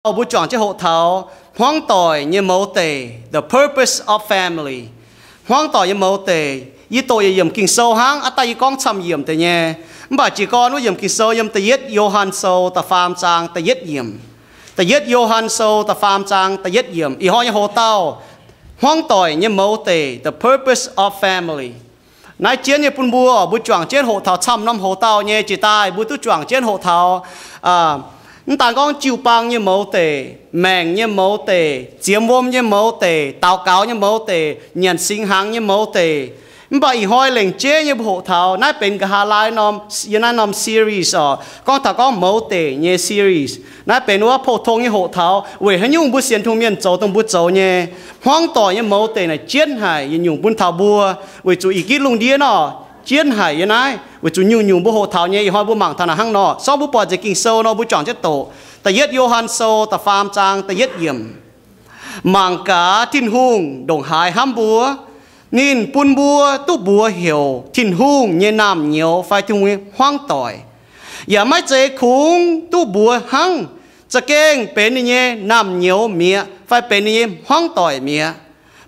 Mbuo juangc jienv hoqc taux hmuangv doic nyei mouz deic, the purpose of family. Hmuangv doic nyei mouz deic, yie doqc yietc yiemc Ging-Sou hnangv, aav daaih yie gorngv camv yiemc deix nyei. Mv baac jiez gorn wuov yiemc Ging-Sou yiem Da'yietv Yo^han Sou da'faam zaang da'yietv yiemc. Da'yietv Yo^han Sou da'faam zaang da'yietv yiemc. Ih hnoi nyei hoc-dauh, hmuangv doic nyei mouz deic, the purpose of family. Naaiv jienv nyei bun mbuo, mbuo juangc jienv hoqc taux camv norm hoc-dauh nyei jiex daaih, mbuo duqv juangc jienv hoqc taux, mv daan gorngv jiu-baang nyei mouz deic, maengc nyei mouz deic, ziemx wuom nyei mouz deic, daux gaux nyei mouz deic, nyanc singx hnaangx nyei mouz deic. Mv baac ih hnoi lengc jeiv nyei mbuo hoqc taux naaiv benx nqa'haav laai norm, yiem naaiv norm series oc, gorngv taux gorngv mouz deic nyei series. Naaiv benx wuov pou-tong nyei hoqc taux weic haaix nyungc mbuo sienx Tin-Hungh mienh zoux dongh mbuo zoux nyei. Hmuangv doic nyei mouz deic naaic jienv haic yietc nyungc bun taux mbuo, weic zuqc ih gitv lungh ndiev nor, jienv haic yiem naaiv, weic zuqc nyungc-nyungc mbuo hoqc taux nyei, ih hnoi mbuo mangc taux naaic hnangv nor. Sorng mbuo buatc nzengc Ging-Sou nor, mbuo juangc jienv doqc. Da'yietv Yo^han Sou da'faam zaang da'yietv yiemc. Mangc gaax, Tin-Hungh ndongc haaix hnamv mbuo. Ninh bun mbuo duqv mbuox heuc Tin-Hungh nyei naamh nyouz fai Tin-Hungh nyei hmuangv doic. Yaac maiv zeiz kungx duqv mbuox hnangv, za'gengh benx ninh nyei naamh nyouz mi'aqv fai benx ninh nyei hmuangv doic mi'aqv.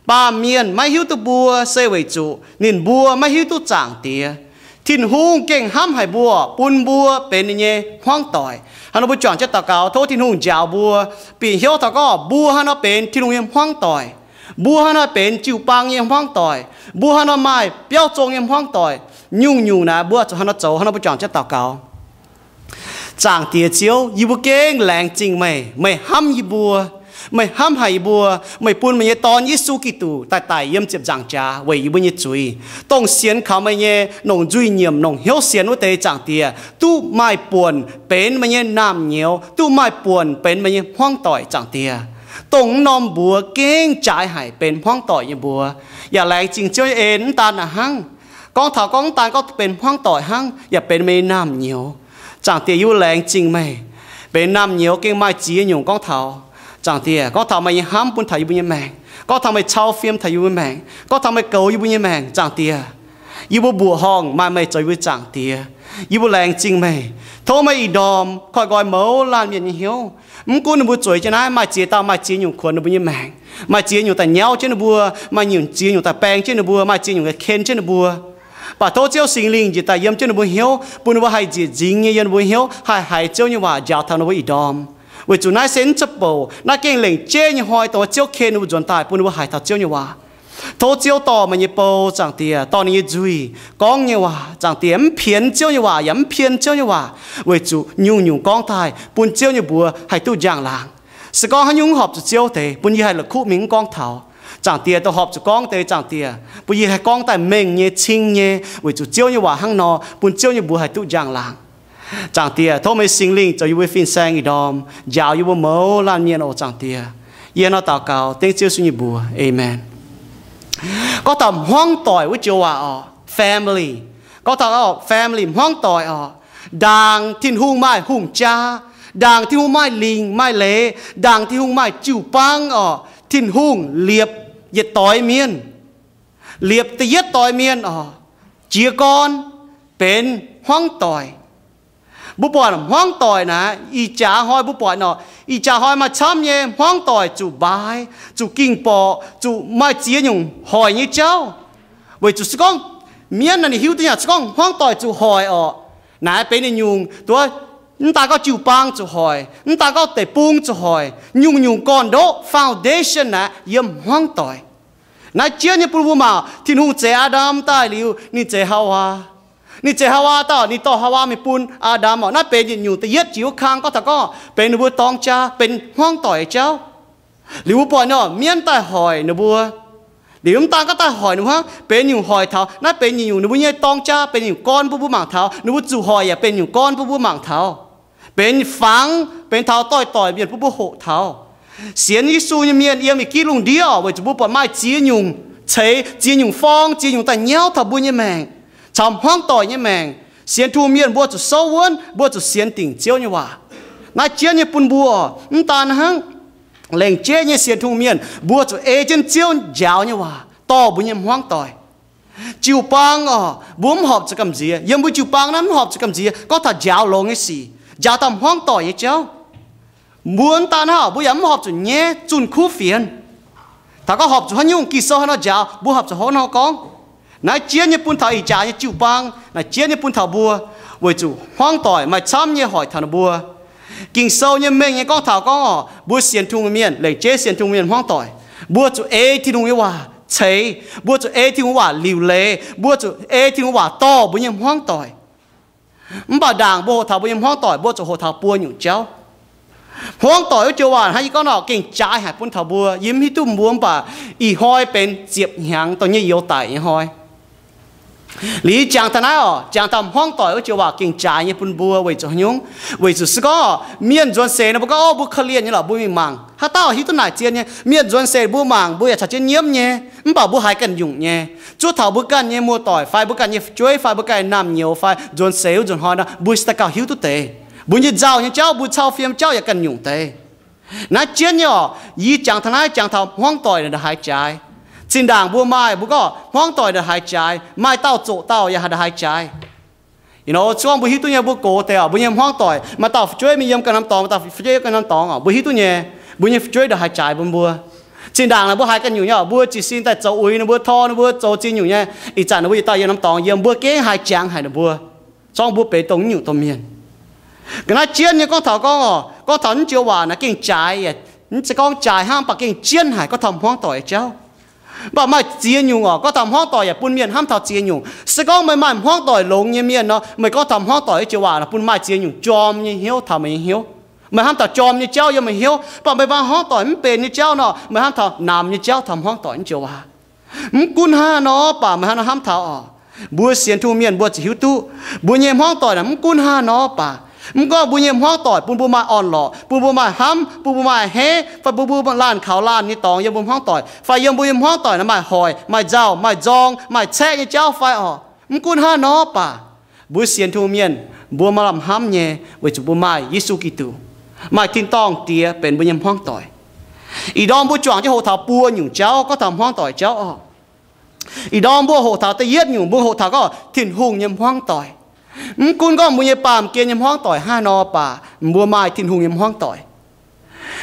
Baamh mienh maiv hiuv duqv mbuo se weic zuqc ninh mbuo maiv hiuv duqv Zaangc Diex. Tin-Hungh gengh hnamv haic mbuo, bun mbuo benx ninh nyei hmuangv doic. Hnangv nor mbuo juangc jienv daux gaux, tov Tin-Hungh njaaux mbuo, bieqc hnyouv taux gorngv mbuo hnangv nor benx Tin-Hungh nyei hmuangv doic. Mbuo hnangv nor benx jiu-baang nyei hmuangv doic. Mbuo hnangv nor maaih biauv zong nyei hmuangv doic. Nyungc-nyungc naaic mbuo zuqc hnangv nor zoux. Hnangv nor mbuo juangc jienv daux gaux. Zaangc Diex Ziouv, yie mbuo gengh laengz zingh meih. Meih hnamv yie mbuo. Meih hnamv haic yie mbuo. Meih bun meih nyei Dorn, Yesu Giduc, daaih daic yiem ziepc nzaangc jaax weic yie mbuo nyei zuiz, dongh sienx kaux meih nyei, nongc nzuih nyiemc, nongc hnyouv sienx wuov deix, Zaangc Diex, duqv maaih buonc benx meih nyei naamh nyouz, duqv maaih buonc benx meih nyei hmuangv doic, Zaangc Diex. Dongh mv norm mbuox gengh jaaix haic benx hmuangv doic nyei mbuox. Yaac laengz zingh Ziouv nyei en, mv daan naaic hnangv, gorngv taux gorngv mv daan gorngv benx hmuangv doic hnangv, yaac benx meih nyei naamh nyouz. Zaangc Diex, yie mbuo laengz zingh meih. Benx naamh nyouz gengh maaih ziex nyungc gorngv taux. Zaangc Diex, gorngv taux meih nyei hnamv bun taux yie mbuo nyei maengc, gorngv taux meih cau fiem taux yie mbuo maengc, gorngv taux meih goux yie mbuo nyei maengc, Zaangc Diex. Yie mbuo mbuoqc horngh maaih meih zoux yie mbuo Zaangc Diex. Yie mbuo laengz zingh meih. Tov meih ih ndorm koiv-nqoi mouz laanh mienh nyei hnyouv. Mv gunv ninh mbuo zueiz jienv naaiv, maaih ziex dauh maaih ziex nyungc kuonx ninh mbuo nyei maengc, maaih ziex nyungc daaih nyauv jienv ninh mbuo, maaih nyungc ziex nyungc daaih baeng jienv ninh mbuo, maaih ziex nyungc daaih ken jienv ninh mbuo. Mv baac tov Ziouv Singx Lingh njiec daaih yiem jienv ninh mbuo hnyouv, bun ninh mbuo haih njiec nzingx nyei yiem ninh mbuo hnyouv haih haiz Ziouv nyei waac njaaux taux ninh mbuo ih ndorm. Weic zuqc naaiv se mv cuotv bouc, naaiv gengh lengc jeiv nyei hnoi dongh Ziouv ken ninh mbuo nzuonx daaih bun ninh mbuo haiz taux Ziouv nyei waac. Tov Ziouv dorh meih nyei bou, Zaangc Diex, dorh ninh nyei nzuih gorngv nyei waac, Zaangc Diex, mv pienx Ziouv nyei waac yaac mv pien Ziouv nyei waac, weic zuqc nyungc-nyungc gorngv daaih bun Ziouv nyei mbuox haih duqv njang-laangc. Se gorngv haaix nyungc mv horpc zuqc Ziouv deix, bun yie haih la'kuqv mingh mv gorngv taux. Zaangc Diex, dongh horpc zuqc gorngv deix, Zaangc Diex, bun yie haih gorngv daaih mengh nyei, cing nyei, weic zuqc Ziouv nyei waac hnangv nor bun Ziouv nyei mbuox haih duqv njang-laangc. Zaangc Diex, tov meih Singx Lingh zoux yie mbuo fin-saeng ih ndorm, njaaux yie mbuo mouz laanh mienh oc, Zaangc Diex. Yie nor daux gaux dengv Ziouv Yesu nyei mbuox. Aamen. Gorngv taux hmuangv doic wuov joux waac oc, family. Gorngv taux family, hmuangv doic oc, ndaangc Tin-Hungh maaih hungh jaa, ndaangc Tin-Hungh maaih lingc maaih leiz, ndaangc Tin-Hungh maaih jiu-baang oc, Tin-Hungh liepc yietc doix mienh. Liepc da'yietv doix mienh oc, jiez gorn benx hmuangv doic. Mbuo buatc hmuangv doic naaic, ih jaax hnoi mbuo buatc nor, ih jaax hnoi maaih camv nyei hmuangv doic zuqc mbaaix, zuqc ging-borqc, zuqc maaih ziex nyungc hoic nyei jauv. Weic zuqc se gorngv mienv naaic ninh hiuv duqv nyei, se gorngv hmuangv doic zuqc hoic orqc, naaic benx ninh nyungc duqv, mv daan gorngv jiu-baang zuqc hoic, mv daan gorngv deic-bung zuqc hoic, nyungc-nyungc gorn-ndoqv, foundation, naaic yiem hmuangv doic. Naaiv jienv nyei bun mbuo mangc, Tin-Hungh zeix Aa^ndam daaih liuz, ninh zeix Haawaa. Ninh zeix Haawaa daaih, ninh dorh Haawaa mingh bun Aa^ndam orqc. Naaiv benx yietc nyungc da'yietv jiex wuov kang gorngv taux gorngv benx ninh mbuo dorng jaa, benx hmuangv doic nyei jauv. Liuz mbuo buatc nyei, mienv daaih hoic ninh mbuo. Liuz mv daan gorngv daaih hoic ninh mbuo hnangv, benx nyungc hoic taux, naaiv benx yietc nyungc ninh mbuo nyei dorng jaa, benx nyungc gorn bun mbuo mangc taux, ninh mbuo zuqc hoic yaac benx nyungc gorn bun mbuo mangc taux. Benx fangx, benx taux doix-doix mienh bun mbuo hoqc taux. Sienx Yesu nyei mienh yiem ih gitv lungh ndiev oc, weic zuqc mbuo buatc maaih ziex nyungc ceix, ziex nyungc forng, ziex nyungc daaih nyauv taux mbuo nyei maengc, caux hmuangv doic nyei maengc. Sienx Tin-Hungh mienh mbuo zuqc souv wuonv, mbuo zuqc sienx dingc Ziouv nyei waac. Naaiv jienv nyei bun mbuo, mv daan hnangv, lengc jeiv nyei sienx Tin-Hungh mienh mbuo zuqc ei jienv Ziouv njaaux nyei waac dorh mbuo nyei hmuangv doic. Jiu-baang oc, mbuo mv horpc zuqc gamh nziex. Yiem mbuo jiu-baang naaiv mv horpc zuqc gamh nziex gorngv taux njaaux longx nyei sic, njaaux taux hmuangv doic nyei jauv. Mbuo mv daan hnangv, mbuo yaac mv horpc zuqc nyaiv zunh kuv fienx. Taux gorngv horpc zuqc haaix nyungc, Ging-Sou haaix nor njaaux, mbuo horpc zuqc haaix nor gorngv. Naaiv jienv nyei bun taux ih jaax nyei jiu-baang, naaiv jienv nyei bun taux mbuo, weic zuqc hmuangv doic maaih camv nyei hoic taux ninh mbuo. Ging-Sou nyei mengh nyei gorngv taux gorngv oc, mbuo sienx Tin-Hungh mienh, lengc jeiv sienx Tin-Hungh mienh hmuangv doic, mbuo zuqc ei Tin-Hungh nyei waac ceix, mbuo zuqc ei Tin-Hungh waac liuc leiz, mbuo zuqc ei Tin-Hungh waac dorh mbuo nyei hmuangv doic. Mv baac ndaangc mbuo hoqc taux mbuo nyei hmuangv doic, mbuo zuqc hoqc taux buo nyungc jauv. Hmuangv doic wuov joux waac hnangv yie gorngv nor, gengh jaaix haic bun taux mbuo. Yie mv hiuv duqv mbuo, mv baac ih hnoi benx ziepc hnyangx dongh nyei youz daic nyei hnoi. Liuz jangx taux naaiv oc, jangx taux hmuangv doic wuov joux waac gengh jaaix nyei bun mbuo weic zuqc haaix nyungc? Weic zuqc se gorngv mienh nzuonx seix nor mbuo gorngv, Ov, mbuo korv-lienh nyei lorqc, mbuo mingh mangc. Haaix dauh hiuv duqv naaic zien nyei? Mienh nzuonx seix mbuo mangc, mbuo yaac caux jienv nyiemv nyei, mv baac mbuo haiz ganh nyungc nyei. Zuov taux mbuo ganh nyei muoz-doic fai mbuo ganh nyei fu'jueiv fai mbuo ganh nyei naamh nyouz fai nzuonx seix wuov nzunc hnoi nor, mbuo se daaih gauh hiuv duqv deix. Mbuo nyei nzauh nyei jauv, mbuo cau fiem jauv yaac ganh nyungc deix. Naaiv jienv nyei oc, yie jangx taux naaiv jangx taux hmuangv doic naaic ndongc haaix jaaix. Zinh ndaangc mbuo maaih, mbuo gorngv hmuangv doic ndongc haaix jaaix, maaih dauh zoqc dauh yaac ndongc haaix jaaix. You know, se gorngv mbuo hiuv duqv nyei, mbuo gox deix oc, mbuo nyei hmuangv doic maaih dauh fu'jueiv mingh yiem ganh norm dorngx, maaih dauh fu'jueiv yiem ganh norm dorngx oc, mbuo hiuv duqv nyei, mbuo nyei fu'jueiv ndongc haiz jaaix bun mbuo. Zinh ndaangc naaic mbuo haiz ganh nyungc nyei oc, mbuo jiez sin daaih zoux uix ninh mbuo, tor ninh mbuo, zoux ziex nyungc nyei. Ih zanc ninh mbuo yietc dauh yiem norm dorngx yiem, mbuo gengh haiz jangx haic ninh mbuo, se gorngv mbuo benx dongh nyungc domh mienh. Ga'naaiv jienv nyei gorngv taux gorngv oc, gorngv taux naaiv joux waac naaiv gengh jaaix, mv zeiz gorngv jaaix hnangv, mv baac gengh jienv haic gorngv taux hmuangv doic jauv. Mv baac maaih ziex nyungc oc, gorngv taux hmuangv doic yaac bun mienh hnamv taux ziex nyungc. Se gorngv meih maaih hmuangv doic longx nyei mienh nor, meih gorngv taux hmuangv doic wuov joux waac bun maaih ziex nyungc jorm nyei hnyouv taux meih nyei hnyouv. Meih hnamv taux jorm nyei jauv yiem meih hnyouv. Mv baac meih maaih hmuangv doic mv benx nyei jauv nor, meih hnamv taux namx nyei jauv taux hmuangv doic wuov joux waac. Mv gunv hnangv nor baac meih hnangv nor hnamv taux oc, mbuo sienx Tin-Hungh mienh mbuo ziouc hiuv duqv, mbuo nyei hmuangv doic naaic mv gunv hnangv nor baac, mv gorngv mbuo nyei hmuangv doic bun mbuo maaih orn-lorqc, bun mbuo maaih hnamv, bun mbuo maaih heiv, fai bun mbuo laanh kaux laanh nyei dorngx yiem mbuo hmuangv doic, fai yiem mbuo nyei hmuangv doic naaic maaih hoic, maaih nzauh, maaih nzorng, maaih caeqv nyei jauv fai oc, mv gunv hnangv nor baac, mbuo sienx Tin-Hungh mienh mbuo maaih lamh hnamv nyei weic zuqc mbuo maaih Yesu Giduc, maaih tin-dorngh Diex benx mbuo nyei hmuangv doic. Ih ndorm mbuo juangc jienv hoqc taux buo nyungc jauv gorngv taux hmuangv doic jauv oc. Ih ndorm mbuo hoqc taux da'yietv nyungc, mbuo hoqc taux gorngv Tin-Hungh nyei hmuangv doic. Mv gunv gorngv mbuo nyei baamh gen nyei hmuangv doic hnangv haaix nor baac, mbuo maaih Tin-Hungh nyei hmuangv doic.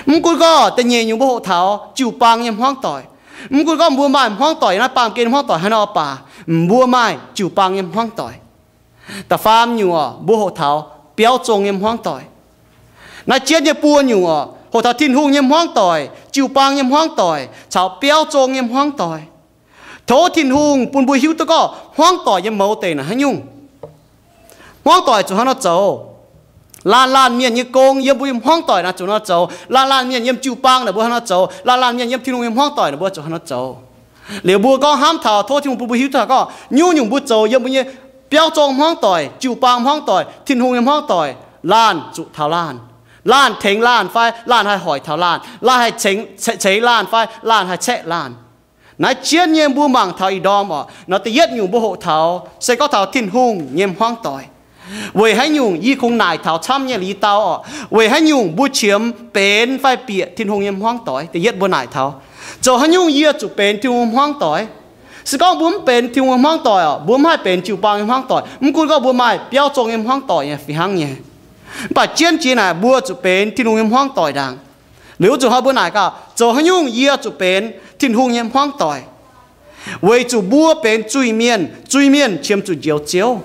Mv gunv gorngv da'nyeic nyungc mbuo hoqc taux jiu-baang nyei hmuangv doic. Mv gunv gorngv mbuo maaih hmuangv doic, naaiv baamh gen nyei hmuangv doic hnangv haaix nor baac, mbuo maaih jiu-baang nyei hmuangv doic. Da'faam nyungc oc, mbuo hoqc taux biauv zong nyei hmuangv doic. Naaiv jienv nyei buo nyungc oc, hoqc taux Tin-Hungh nyei hmuangv doic, jiu-baang nyei hmuangv doic, caux biauv zong nyei hmuangv doic. Tov Tin-Hungh bun mbuo hiuv duqv gorngv hmuangv doic nyei mouz deic naaic haaix nyungc. Hmuangv doic zuqc hnangv nor zoux. Laanh laanh mienh nyei gong yiem mbuo nyei hmuangv doic naaic zuqc hnangv nor zoux. Laanh laanh mienh yiem jiu-baang naaic mbuo hnangv nor zoux. Laanh laanh mienh yiem Tin-Hungh nyei hmuangv doic naaic mbuo zuqc hnangv nor zoux. Liuz mbuo gorngv hnamv taux tov Tin-Hungh bun mbuo hiuv duqv gorngv nyungc-nyungc mbuo zoux yiem mbuo nyei biauv zong hmuangv doic, jiu-baang hmuangv doic, Tin-Hungh nyei hmuangv doic, laanh zuqc taux laanh. Laanh tengx laanh fai laanh haih hoic taux laanh, laanh haih ceix laanh fai laanh haih caeqv laanh. Naaiv jienv nyei mbuo mangc taux ih ndorm oc, nor da'yietv nyungc mbuo hoqc taux se gorngv taux Tin-Hungh nyei hmuangv doic. Weic haaix nyungc? Yie kungx naaic taux camv nyei liuz yie dau oc. Weic haaix nyungc mbuo qiemx benx fai bieqc Tin-Hungh nyei hmuangv doic? Da'yietv mbuo naaic taux, zoux haaix nyungc yie zuqc benx Tin-Hungh hmuangv doic? Se gorngv mbuo mv benx Tin-Hungh hmuangv doic oc, mbuo mv haih benx jiu-baang nyei hmuangv doic. Mv gunv gorngv mbuo maaih biauv zong nyei hmuangv doic nyei fih hnangv nyei, mv baac jienv jiex naaic mbuo zuqc benx Tin-Hungh nyei hmuangv doic ndaangc. Liuz wuov zuqc hnoi mbuo naaic gaax, zoux haaix nyungc yie zuqc benx Tin-Hungh nyei hmuangv doic? Weic zuqc mbuo benx zuiz-mienh, zuiz-mienh qiemx zuqc njoux Ziouv.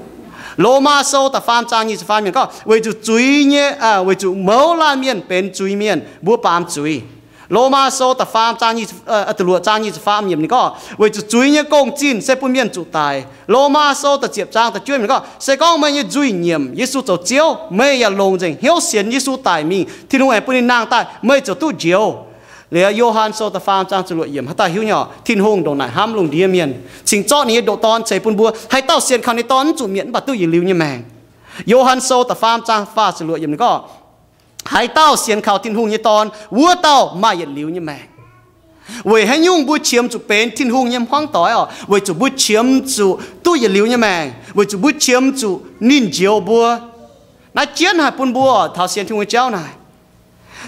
Lomaa Sou da'faam zaang nyic ziepc faam yiemc gorngv, weic zuqc zuiz nyei, weic zuqc mouz laanh mienh benx zuiz-mienh, mbuo baamz zuiz. Lomaa Sou da'faam zaang nyic, da'luoqc zaang nyic ziepc faam yiemc ninh gorngv, weic zuqc zuiz nyei gong-zinh se bun mienh zuqc daic. Lomaa Sou da'ziepc zaang da'juov yiemc ninh gorngv, se gorngv meih nyei nzuih nyiemc Yesu zoux Ziouv, meih yaac longc nzengc hnyouv sienx Yesu daic mingh, Tin-Hungh aengx bun ninh nangh daaih, meih ziouc duqv njoux. Liuz Yo^han Sou da'faam zaang ziepc luoqc yiemc haaix dauh hiuv nyei oc, Tin-Hungh ndongc naaic hnamv lungh ndiev mienh, cingx zorqv ninh nyei ndoqc Dorn ceix bun mbuo. Haaix dauh sienx kaux ninh Dorn mv zuqc mietc, mv baac duqv yietc liuz nyei maengc. Yo^han Sou da'faam zaang faah ziepc luoqc yiemc ninh gorngv, haaix dauh sienx kaux Tin-Hungh nyei Dorn, wuov dauh maaih yietc liuz nyei maengc. Weic haaix nyungc mbuo qiemx zuqc benx Tin-Hungh nyei hmuangv doic oc? Weic zuqc mbuo qiemx zuqc duqv yietc liuz nyei maengc, weic zuqc mbuo qiemx zuqc ninh njoux mbuo. Naaiv jienv haih bun mbuo taux sienx Tin-Hungh nyei jauv naaic.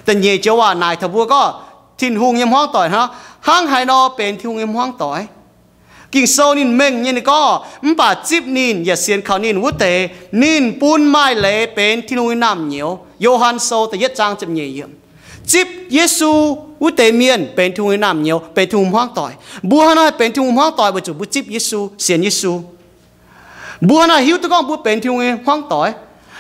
Da'nyeic joux waac naaic taux mbuo gorngv Tin-Hungh nyei hmuangv doic hnangv, hnangv haaix nor benx Tin-Hungh nyei hmuangv doic. Ging-Sou ninh mengh nyei ninh gorngv, mv baac zipv ninh yaac sienx kaux ninh wuov deix, ninh bun maaih leiz benx Tin-Hungh nyei naamh nyouz. Yo^han Sou da'yietv zaang ziepc nyeic yiemc. zipv Yesu wuov deix mienh benx Tin-Hungh nyei naamh nyouz, benx Tin-Hungh hmuangv doic. Mbuo hnangv naaiv haih benx Tin-Hungh hmuangv doic weic zuqc mbuo zipv Yesu, sienx Yesu. Mbuo hnangv naaiv hiuv duqv gorngv mbuo benx Tin-Hungh nyei hmuangv doic.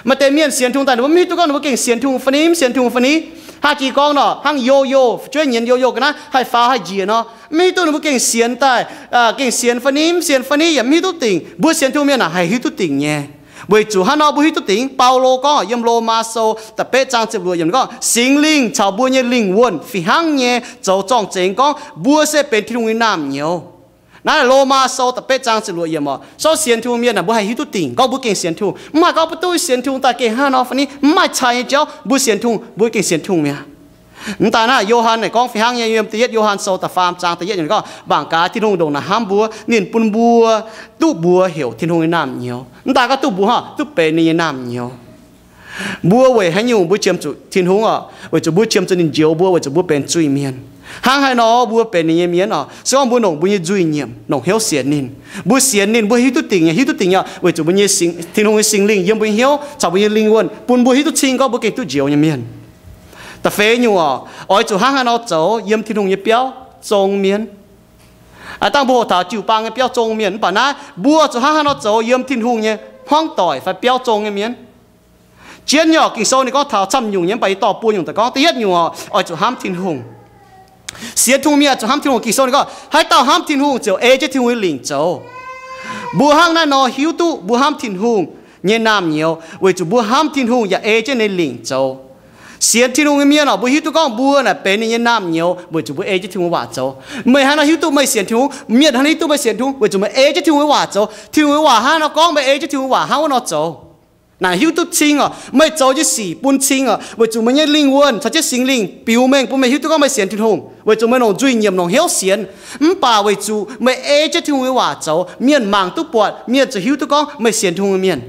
Maaih deix mienh sienx Tin-Hungh daaih ninh mbuo mv hiuv duqv gorngv ninh mbuo gengh sienx Tin-Hungh fai ni, mv sienx Tin-Hungh fai ni. Hnangv jiex gorngv nor, hnangv yo yo, fu'jueiv nyienz yo yo ga'naaiv haih faaux haih njiec nor, mv hiuv duqv ninh mbuo gengh sienx daaih, gengh sienx fai ni, mv sienx fai ni yaac mv hiuv duqv dingc. Mbuo sienx Tin-Hungh mienh naaic haih hiuv duqv dingc nyei. Weic zuqc hnangv nor mbuo hiuv duqv dingc. Baulo gorngv yiem Lomaa Sou da'betv zaang ziepc luoqc yiemc gorngv, Singx Lingh caux mbuo nyei lingh wuonh fih hnangv nyei zoux zorng-zengx gorngv mbuo se benx Tin-Hungh nyei naamh nyouz. Naaiv Lomaa Sou da'betv zaang ziepc luoqc yiemc oc. Sou sienx Tin-Hungh mienh naaic mbuo haih hiuv duqv dingc gorngv mbuo gengh sienx Tin-Hungh. Mv haih gorngv mbuo duqv sienx Tin-Hungh daaih gengh hnangv nor fai ni, mv maaih cai nyei jauv, mbuo sienx Tin-Hungh, mbuo gengh sienx Tin-Hungh mi'aqv. Mv daaih naaiv Yo^han naaic gorngv fih hnangv nyei, yiem da'yietv Yo^han Sou da'faam zaang da'yietv yiemc gorngv, mangc gaax Tin-Hungh ndongc naaic hnamv mbuo, ninh bun mbuo duqv mbuox heuc Tin-Hungh nyei naamh nyouz. Mv daaih gorngv duqv mbuox hnangv, duqv benx ninh nyei naamh nyouz. Mbuo weic haaix nyungc mbuo qiemx zuqc Tin-Hungh oc? Weic zuqc mbuo qiemx zuqc ninh njoux mbuo, weic zuqc mbuo benx zuiz-mienh. Hnangv haaix nor mbuo benx ninh nyei mienh oc? Se gorngv mbuo longc mbuo nyei nzuih nyiemc, longc hnyouv sienx ninh, mbuo sienx ninh, mbuo hiuv duqv dingc nyei, hiuv duqv dingc nyei, weic zuqc mbuo nyei singx, Tin-Hungh nyei Singx Lingh yiem mbuo nyei hnyouv caux mbuo nyei lingh wuonh bun mbuo hiuv duqv cing gorngv mbuo gengh duqv njoux nyei mienh. Da'feix nyungc oc, oix zuqc hnangv haaix nor zoux yiem Tin-Hungh nyei biauv zong mienh? Aa, dangh mbuo hoqc taux jiu-baang nyei biauv zong mienh, mv baac naaiv mbuo zuqc hnangv haaix nor zoux yiem Tin-Hungh nyei hmuangv doic fai biauv zong nyei mienh? Zien nyei oc, Ging-Sou ninh gorngv taux camv nyungc nyei, mv baac yie dorh buo nyungc daaih gorngv. Da'yietv nyungc oc, oix zuqc hnamv Tin-Hungh. Sienx Tin-Hungh mienh oix zuqc hnamv Tin-Hungh. Ging-Sou ninh gorngv, haaix dauh hnamv Tin-Hungh ziouc ei jienv Tin-Hungh nyei lingc zoux. Mbuo hnangv naaiv nor hiuv duqv mbuo hnamv Tin-Hungh nyei naamh nyouz weic zuqc mbuo hnamv Tin-Hungh yaac ei jienv ninh nyei lingc zoux. Sienx Tin-Hungh nyei mienh oc, mbuo hiuv duqv gorngv mbuo naaic benx ninh nyei naamh nyouz weic zuqc mbuo ei jienv Tin-Hungh waac zoux. Meih hnangv naaiv hiuv duqv meih sienx Tin-Hungh, mienh hnangv naaiv hiuv duqv meih sienx Tin-Hungh weic zuqc meih ei jienv Tin-Hungh nyei waac zoux. Tin-Hungh nyei waac hnangv nor gorngv meih ei jienv Tin-Hungh waac hnangv wuov nor zoux. Naaic hiuv duqv cing oc, meih zoux nyei sic bun cing oc, weic zuqc meih nyei lingh wuonh caux jienv Singx Lingh biux mengh bun meih hiuv duqv gorngv meih sienx Tin-Hungh, weic zuqc meih longc nzuih nyiemc, longc hnyouv sienx. Mv baac weic zuqc meih ei jienv Tin-Hungh nyei waac zoux, mienh mangc duqv buatc, mienh ziouc hiuv duqv gorngv meih sienx Tin-Hungh nyei mienh.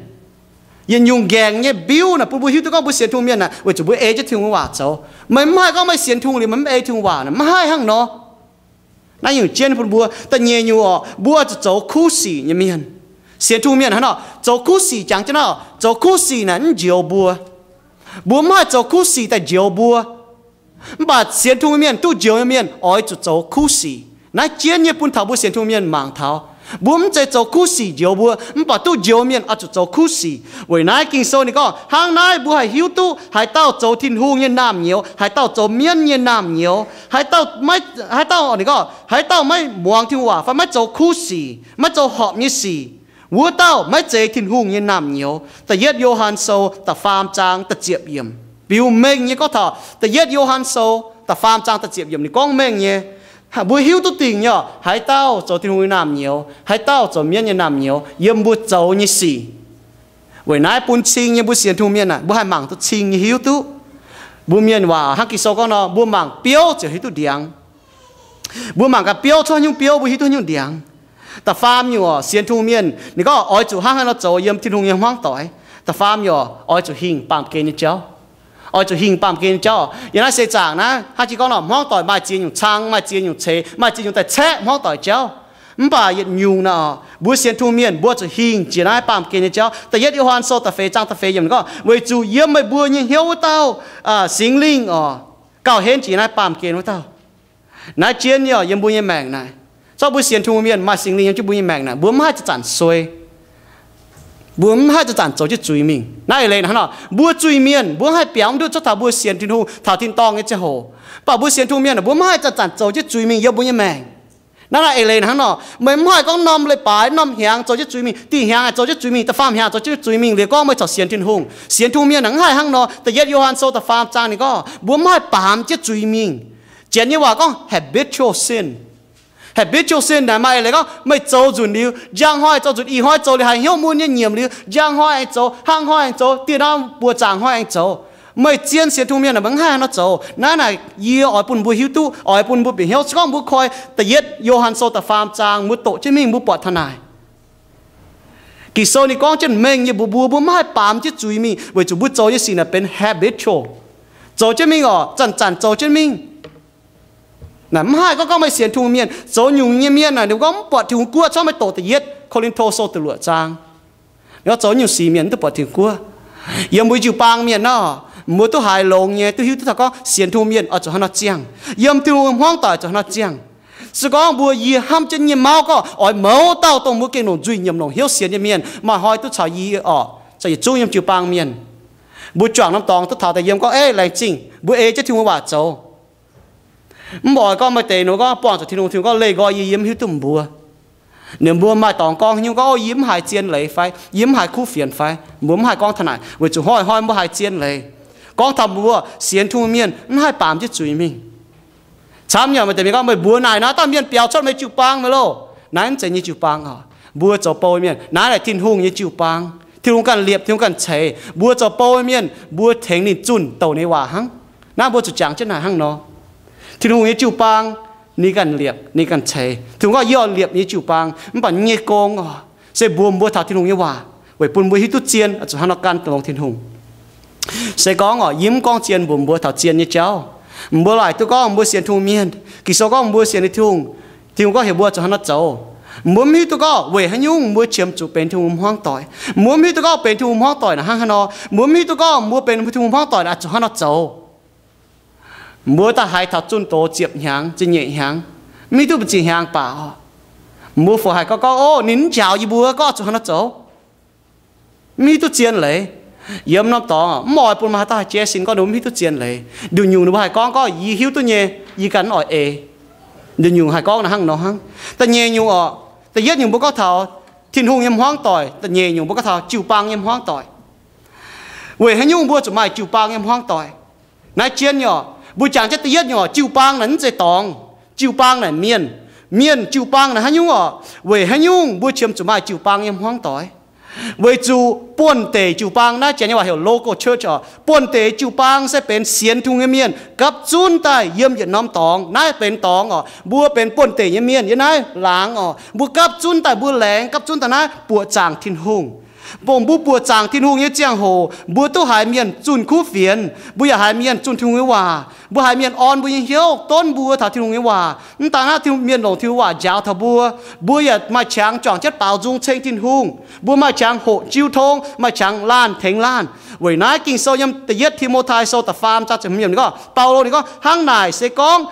Yietc nyungc nqaengc nyei mbiuv naaic bun mbuo hiuv duqv gorngv mbuo sienx Tin-Hungh mienh naaic weic zuqc mbuo ei jienv Tin-Hungh nyei waac zoux. Meih mv haih gorngv meih sienx Tin-Hungh liuz meih mv ei Tin-Hungh waac naaic, mv haih hnangv nor. Naaiv nyungc jienv bun mbuo. Da'nyeic nyungc oc, mbuo zuqc zoux kuv sic nyei mienh. Sienx Tin-Hungh mienh hnangv nor zoux kuv sic, jangx jienv nor, zoux kuv sic naaic mv njoux mbuo. Mbuo mv haih zoux kuv sic daaih njoux mbuo. Mv baac sienx Tin-Hungh mienh, duqv njoux nyei mienh oix zuqc zoux kuv sic. Naaiv jienv nyei bun taux mbuo sienx Tin-Hungh mienh mangc taux, mbuo mv zeiz zoux kuv sic njoux mbuo, mv baac duqv njoux mienh oix zuqc zoux kuv sic. Weic naaiv Ging-Sou ninh gorngv hnangv naaiv mbuo haih hiuv duqv haaix dauh zoux Tin-Hungh nyei naamh nyouz, haaix dauh zoux mienv nyei naamh nyouz, haaix dauh maiv, haaix dauh ninh gorngv haaix dauh maiv muangx Tin-Hungh waac fai maiv zoux kuv sic, maiv zoux horpc nyei sic, wuov dauh maiv zeiz Tin-Hungh nyei naamh nyouz. Da'yietv Yo^han Sou da'faam zaang da'ziepc yiemc biux mengh nyei gorngv taux, da'yietv Yo^han Sou da'faam zaang da'ziepc yiemc ninh gorngv mengh nyei. Mbuo hiuv duqv dingc nyei oc, haaix dauh zoux Tin-Hungh nyei naamh nyouz, haaix dauh zoux mienv nyei naamh nyouz yiem mbuo zoux nyei sic. Weic naaiv bun cing nyei mbuo sienx Tin-Hungh mienh aah, mbuo haih mangc duqv cing nyei hiuv duqv. Mbuo mienh waac hnangv Ging-Sou gorngv nor, mbuo mangc biouv ziouc hiuv duqv ndiangx. Mbuo mangc gaax biouv, cuotv haaix nyungc biouv mbuo hiuv duqv haaix nyungc ndiangx. Da'faam nyungc oc, sienx Tin-Hungh mienh ninh gorngv oix zuqc hnangv haaix nor zoux yiem Tin-Hungh nyei hmuangv doic. Da'faam nyungc oc, oix zuqc hingh baamh gen nyei jauv. Oix zuqc hingh baamh gen nyei jauv. Yiem naaiv seix zaangc naaiv hnangv jiex gorngv nor, hmuangv doic maaih ziex nyungc cang, maaih ziex nyungc ceix, maaih ziex nyungc daaih caeqv hmuangv doic jauv. Mv baac yietc nyungc naaic, mbuo sienx Tin-Hungh mienh mbuo zuqc hingh jiex naaiv baamh gen nyei jauv. Da'yietv Yo^han Sou da'feix zaang da'feix yiemc gorngv, weic zuqc yiem meih mbuo nyei hnyouv wuov dauh, Singx Lingh oc, gauh henv jiex naaiv baamh gen wuov dauh. Naaiv jienv nyei oc, yiem mbuo nyei maengc naaic, zorqv mbuo sienx Tin-Hungh mienh maaih Singx Lingh yiem jienv mbuo nyei maengc naaic, mbuo mv haih zanc-zanc suei. Mbuo mv haih zanc-zanc zoux jienv zuiz mingh. Naaiv eix leiz hnangv nor, mbuo zuiz-mienh mbuo mv haih biaux mv ndutv cuotv taux mbuo sienx Tin-Hungh taux tin-dorngh nyei ziangh hoc. Mv baac mbuo sienx Tin-Hungh mienh mbuo mv haih zanc-zanc zoux jienv zuiz mingh yiem mbuo nyei maengc. Naaiv naaiv eix leiz hnangv nor, meih mv haih gorngv norm leiz-baaix, norm hnyangx zoux jienv zuiz mingh, dih hnyangx haih zoux jienv zuiz mingh, da'faam hnyangx zoux jienv zuiz mingh liuz gorngv meih corc sienx Tin-Hungh. Sienx Tin-Hungh mienh naaic mv haih hnangv nor. Da'yietv Yo^han Sou da'faam zaang ninh gorngv mbuo mv haih baamz jienv zuiz mingh. Janx nyei waac gorngv habitual sin. Habitual sin naaic maaih eix leiz gorngv meih zoux nzunc liuz, njang hnoi zoux nzunc, ih hnoi zoux liuz, haiz hnyouv mun nyei nyiemc liuz, njang hnoi aengx zoux, hnangv hnoi aengx zoux, dieh hnoi buoqc zaangc hnoi aengx zoux. Meih zien sienx Tin-Hungh mienh naaic meih mv haih hnangv nor zoux. Naaiv naaic yie oix bun mbuo hiuv duqv, oix bun mbuo bieqc hnyouv. Se gorngv mbuo koi da'yietv Yo^han Sou da'faam zaang, mbuo doqc jienv mingh mbuo buatc taux naaic. Ging-Sou ninh gorngv jienv mengh nyei mbuox mbuo, mbuo mv haih baamz jienv zuiz mingh weic zuqc mbuo zoux nyei sic naaic benx habitual. Zoux jienv mingh oc, zanc-zanc zoux jienv mingh. Naaic mv haih gorngv, gorngv meih sienx Tin-Hungh mienh, zoux nyungc nyei mienh naaic ninh gorngv mv buatc Tin-Hungh guoqv. Corc meih doqc da'yietv Ko^lin^to Sou da'luoqc zaang, ninh gorngv zoux nyungc sic mienh mv duqv buatc Tin-Hungh guoqv. Yiem mbuo jiu-baang mienh nor, Mbuo duqv haiz longx nyei, duqv hiuv duqv taux gorngv sienx Tin-Hungh mienh oix zuqc hnangv nor ziangh, yiem Tin-Hungh hmuangv doic zuqc hnangv nor ziangh. Se gorngv mbuo yie hnamv jienv nyei mauv gorngv oix mouz dauh dongh mbuo gengh longc nzuih nyiemc longc hnyouv sienx nyei mienh maaih hnoi duqv caux yie orqc, caux yietc zungv yiem jiu-baang mienh. Mbuo juangc norm dorngx duqv taux daaih yiem gorngv, Ei, laengz zingh, mbuo ei jienv Tin-Hungh waac zoux. Mv baac oix gorngv maaih deix ninh gorngv buangh zuqc Tin-Hungh, Tin-Hungh gorngv, Leih nqoi yie, yie mv hiuv duqv meih mbuo. Ninh mbuo maaih dorngx gorngv nyungc gorngv, Ov, yie mv haiz zien leiz fai yie mv haiz kuv fienx fai? Mbuo mv haih gorngv taux naaic, weic zuqc hnoi-hnoi mbuo haiz zien leiz. Gorngv taux mbuo sienx Tin-Hungh mienh mv haih baamz jienv zuiz mingh. Camv nyei, maaih deix mienh gorngv, Meih mbuox naaic naaiv dauh mienh biaux cuotv meih jiu-baang maiv loh? Naaiv mv zeiz nyei jiu-baang oc. Mbuo zoux bou mienh, naaiv naaic Tin-Hungh nyei jiu-baang. Tin-Hungh ganh liepc, Tin-Hungh ganh ceix. Mbuo zoux bou mienh, mbuo tengx ninh zunh douc ninh waac hnangv. Naaiv mbuo zuqc jangx jienv naaic hnangv nor. Tin-Hungh nyei jiu-baang, ninh ganh liepc, ninh ganh ceix. Tin-Hungh gorngv, Yie oix liepc nyei jiu-baang. Mv baac nyei gong oc, se mbuox mbuo taux Tin-Hungh nyei waac, weic bun mbuo hiuv duqv zien, zuqc hnangv nor gan longx Tin-Hungh. Se gorngv oc, yie mv gorngv zien mbuox mbuo taux zien nyei jauv. Mbuo laaic duqv gorngv mbuo sienx Tin-Hungh mienh, Ging-Sou gorngv mbuo sienx Tin-Hungh, Tin-Hungh gorngv heuc mbuo zuqc hnangv nor zoux. Mbuo mv hiuv duqv gorngv weic haaix nyungc mbuo qiemx zuqc benx Tin-Hungh hmuangv doic. Mbuo mv hiuv duqv gorngv benx Tin-Hungh hmuangv doic naaic hnangv haaix nor. Mbuo mv hiuv duqv gorngv mbuo benx Tin-Hungh hmuangv doic naaic zuqc hnangv nor zoux. Mbuo daaih haiz taux zunh doz ziepc hnyangx, ziepc nyeic hnyangx, mv hiuv duqv mbuo ziepc hnyangx baac oc, mbuo fungc haih gorngv, Gorngv, ov, ninh mv njaaux yie mbuo gorngv zuqc hnangv nor zoux. Mv hiuv duqv zien leiz. Yiem norm dorngx mv oix bun maaih haaix dauh haih jaiv sin gorngv ninh mbuo mv hiuv duqv zien leiz. Nduqc nyungc ninh mbuo haih gorngv, Gorngv yie hiuv duqv nyei, yie ganh mv oix eix. Nduqc nyungc haih gorngv naaiv hnangv nor hnangv. Da'nyeic nyungc oc, da'yietv nyungc mbuo gorngv taux Tin-Hungh nyei hmuangv doic, da'nyeic nyungc mbuo gorngv taux jiu-baang nyei hmuangv doic. Weic haaix nyungc mbuo zuqc maaih jiu-baang nyei hmuangv doic? Naaiv jienv nyei oc, mbuo jangx jienv da'yietv nyungc oc, jiu-baang naaic mv zeiz dorngx. Jiu-baang naaic mienh. Mienh. Jiu-baang naaic haaix nyungc oc? Weic haaix nyungc mbuo qiemx zuqc maaih jiu-baang nyei hmuangv doic? Weic zuqc buonv-deic jiu-baang, naaiv janx nyei waac heuc local church oc, buonv-deic jiu-baang se benx sienx Tin-Hungh nyei mienh gapv zunv daaih yiem yietc norm dorngx. Naaiv benx dorngx oc, mbuo benx buonv-deic nyei mienh yiem naaiv laangz oc, mbuo gapv zunv daaih, mbuo laengz gapv zunv daaih naaiv buoqc zaangc Tin-Hungh. Dongh mbuo buoqc zaangc Tin-Hungh nyei ziangh hoc, mbuo duqv haiz mienh zunh kuv fienx, mbuo yaac haiz mienh zunh Tin-Hungh nyei waac, mbuo haiz mienh orn mbuo nyei hnyouv, donv mbuo taux Tin-Hungh nyei waac. Mv daan hnangv, Tin-Hungh, mienh longc Tin-Hungh waac njaaux taux mbuo, mbuo yaac maaih qangx juangc jienv baaux nzung ceng Tin-Hungh. Mbuo maaih qangx hoqc jiu tong, maaih qangx laanh tengx laanh. Weic naaiv Ging-Sou yiem Da'yietv Ti^mo^tai Sou da'faam zaang ziepc hmz yiemc ninh gorngv, Baulo ninh gorngv, Hnangv naaic se gorngv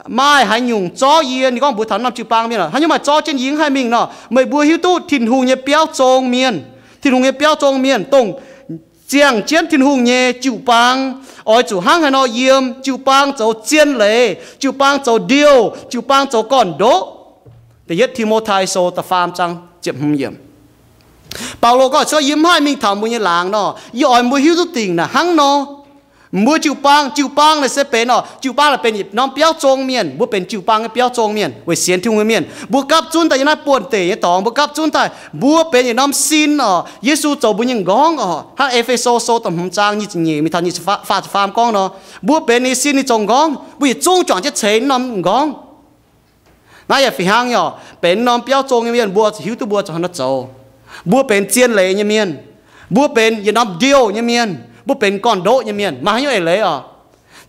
maaih haaix nyungc zorv yie, ninh gorngv mbuox taux norm jiu-baang mienh, haaix nyungc maaih zorv jienv yie mv haih mingh nor, meih mbuo hiuv duqv Tin-Hungh nyei biauv zong mienh. Tin-Hungh nyei biauv zong mienh, dongh ziangh jienv Tin-Hungh nyei jiu-baang, oix zuqc hnangv haaix nor yiem jiu-baang zoux zien leiz, jiu-baang zoux ndiouh, jiu-baang zoux gorn-ndoqv. Da'yietv Ti^mo^tai Sou da'faam zaang ziepc hmz yiemc. Baulo gorngv, Cuotv yie mv haih mingh taux mbuo nyei laangz nor, yie oix mbuo hiuv duqv dingc naaic hnangv nor. Mbuo jiu-baang, jiu-baang naaic se benx oc, jiu-baang naaic benx yietc norm biauv zong mienh. Mbuo benx jiu-baang nyei biauv zong mienh weic sienx Tin-Hungh nyei mienh. Mbuo gapv zunv daaih yiem naaiv buonv-deic nyei dorngx, mbuo gapv zunv daaih benx yietc norm sin oc, Yesu zoux mbuo nyei m'nqorngv oc. Hnangv E^fe^so Sou da'hmz zaang nyic ziepc nyeic mingh taux nyic ziepc faah, faah ziepc faam gorngv nor, mbuo benx ninh nyei sin, ninh zoux m'nqorngv, mbuo yietc zungv juangc jienv ceix norm m'nqorngv. Naaiv yaac fih hnangv nyei oc, benx norm biauv zong nyei mienh, mbuo zuqc hiuv duqv mbuo zuqc hnangv nor zoux. Mbuo benx zien leiz nyei mienh. Mbuo benx yietc norm ndiouh nyei mienh. Mbuo benx gorn-ndoqv nyei mienh. Maaih haaix nyungc eix leiz oc?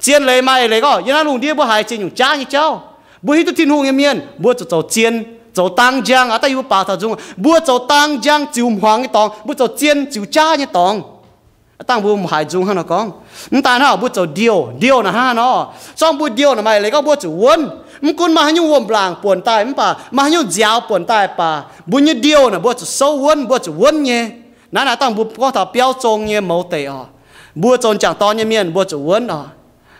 Zien leiz maaih eix leiz gorngv, yiem naaiv lungh ndiev mbuo haiz ziex nyungc jaav nyei jauv. Mbuo hiuv duqv Tin-Hungh nyei mienh, mbuo zuqc zoux zien, zoux dang njang. Aav dangh yie mbuo baaux taux nzung, mbuo zoux dang njang ziux hmuangx nyei dorngx, mbuo zoux zien ziux jaav nyei dorngx. Aav dangh mbuo haiz nzung hnangv nor gorngv. Mv daan hnangv, mbuo zoux ndiouh. Ndiouh naaic hnangv nor, zorngv mbuo ndiouh naaic maaih eix leiz gorngv mbuo zuqc wuonv. Mv gunv maaih haaix nyungc wuom-laangc buonc daaih mv baac, maaih haaix nyungc nziaaux buonc daaih baac, mbuo nyei ndiouh naaic mbuo zuqc souv wuonv, mbuo zuqc wuonv nyei. Naaiv naaic dangh mbuo gorngv taux biauv zong nyei mouz deic oc. Mbuo zoux m'jangc dorn nyei mienh mbuo zuqc wuonv oc.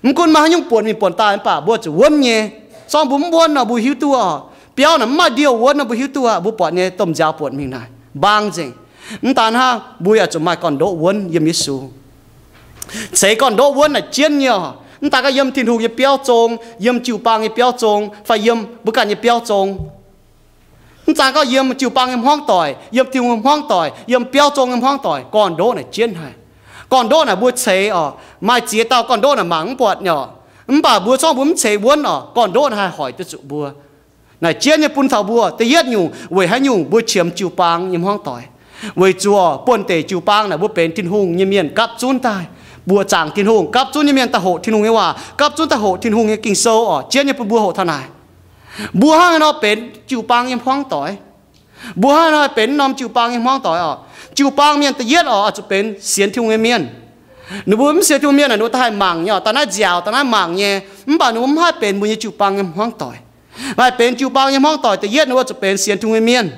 Mv gunv maaih haaix nyungc buonc mingh buonc daaih mv baac mbuo zuqc wuonv nyei. Zorngv mbuo mv wuonv nor mbuo hiuv duqv oc. Biauv naaic mv maaih ndiouh wuonv nor mbuo hiuv duqv aqv. Mbuo buatc nyei domh nziaaux buonc mingh naaic mbaang nzengc. Mv daan hnangv, mbuo yaac zuqc maaih gorn-ndoqv wuonv yiem Yesu. Ceix gorn-ndoqv wuonv naaic jienv nyei oc. Mv daan gorngv yiem Tin-Hungh nyei biauv zong, yiem jiu-baang nyei biauv zong, fai yiem mbuo ganh nyei biauv zong. Mv daan gorngv yiem jiu-baang nyei hmuangv doic, yiem Tin-Hungh nyei hmuangv doic, yiem biauv zong nyei hmuangv doic, gorn-ndoqv naaic jienv haic. Gorn-ndoqv naaic mbuo ceix oc, maaih ziex dauh gorn-ndoqv naaic mangc mv buatc nyei oc. Mv baac mbuo zorngv mbuo mv ceix wuonv oc, gorn-ndoqv naaic haih hoic duqv zuqc mbuo. Naaic jienv nyei bun taux mbuo, da'yietv nyungc, weic haaix nyungc mbuo qiemx jiu-baang nyei hmuangv doic? Weic zuqc buonv-deic jiu-baang naaic mbuo benx Tin-Hungh nyei mienh gapv zunv daaih buoqc zaangc Tin-Hungh, gapv zunv nyei mienh daaih hoqc Tin-Hungh nyei waac, gapv zunv daaih hoqc Tin-Hungh nyei Ging-Sou oc. Jienv nyei bun mbuo hoqc taux naaic. Mbuo hnangv haaix nor benx jiu-baang nyei hmuangv doic? Mbuo hnangv haaix nor benx norm jiu-baang nyei hmuangv doic oc? Jiu-baang mienh da'yietv oc, oix zuqc benx sienx Tin-Hungh nyei mienh. Ninh mbuo mv sienx Tin-Hungh mienh naaic, ninh mbuo da'haih mangc nyei, da'naaiv nziaauc, da'naaiv mangc nyei, mv baac ninh mbuo mv haih benx mbuo nyei jiu-baang nyei hmuangv doic. Maaih benx jiu-baang nyei hmuangv doic, da'yietv ninh mbuo zuqc benx sienx Tin-Hungh nyei mienh.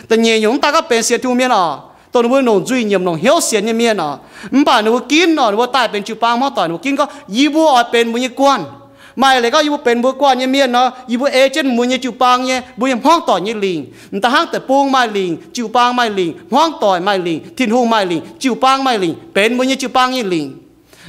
Da'nyeic nyungc, mv daaih gorngv benx sienx Tin-Hungh mienh oc, dongh ninh mbuo longc nzuih nyiemc, longc hnyouv sienx nyei mienh oc, mv baac ninh mbuo ginv oc, ninh mbuo daaih benx jiu-baang hmuangv doic, ninh mbuo ginv gorngv, yie mbuo oix benx mbuo nyei guanh. Maaih leiz gorngv yie mbuo benx mbuo guanh nyei mienh nor, yie mbuo ei jienv mbuo nyei jiu-baang nyei, mbuo nyei hmuangv doic nyei lingc. M'daaih hnangv deic-bung maaih lingc, jiu-baang maaih lingc, hmuangv doic maaih lingc, Tin-Hungh maaih lingc, jiu-baang maaih lingc, benx mbuo nyei jiu-baang nyei lingc.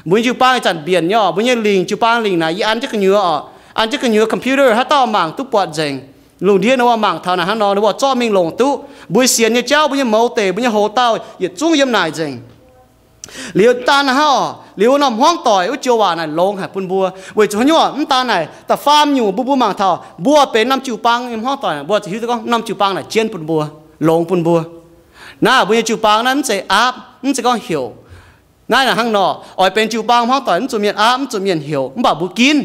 Mbuo nyei jiu-baang ih zanc mbienc nyei oc, mbuo nyei lingc, jiu-baang lingc naaic yie an jienv gu'nyuoz oc, an jienv gu'nyuoz computer haaix dauh mangc duqv buatc nzengc. Lungh ndiev ninh mbuo mangc taux naaic hnangv nor, ninh mbuo zorqv mingh longc duqv. Mbuo sienx nyei jauv, mbuo nyei mouz deic, mbuo nyei houx-dauh yietc zungv yiem naaic nzengc. Liuz daan hnangv oc, liuz norm hmuangv doic wuov joux waac naaic longx haic bun mbuo. Weic zuqc haaix nyungc, mv daan naaic da'faam nyungc bun mbuo mangc taux mbuo benx norm jiu-baang nyei hmuangv doic, mbuo ziouc hiuv duqv gorngv norm jiu-baang naaic jienv bun mbuo, longx bun mbuo. Naaiv mbuo nyei jiu-baang naaiv mv zeiz aapv, mv zeiz gorngv heuc. Naaiv naaic hnangv nor, oix benx jiu-baang hmuangv doic mv zuqc mienh aapv, mv zuqc mienh heuc, mv baac mbuo ginv.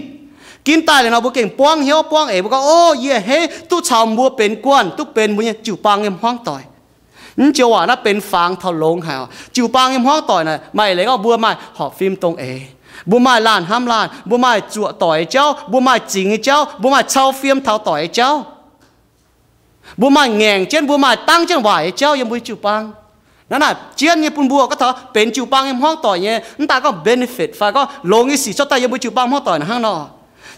Ginv daaih liuz nor, mbuo gengh buangv hnyouv buangv eix, mbuo gorngv, O, yie a'hneiv duqv caux mbuo benx guanh, duqv benx mbuo nyei jiu-baang nyei hmuangv doic. Mv joux waac naaiv benx fangx taux longx haic oc. Jiu-baang nyei hmuangv doic naaic maaih leiz gorngv mbuo maaih horpc fim dongh eix, mbuo maaih laanh hnamv laanh, mbuo maaih zuoqc doic nyei jauv, mbuo maaih zingx nyei jauv, mbuo maaih cau fiem taux doic nyei jauv, mbuo maaih ngaengc jienv, mbuo maaih dangv jienv waaic nyei jauv yiem mbuo nyei jiu-baang. Naaiv naaic jienv nyei bun mbuo gorngv taux benx jiu-baang nyei hmuangv doic nyei, mv daaih gorngv benefit fai gorngv longx nyei sic cuotv daaih yiem mbuo jiu-baang hmuangv doic naaic hnangv nor.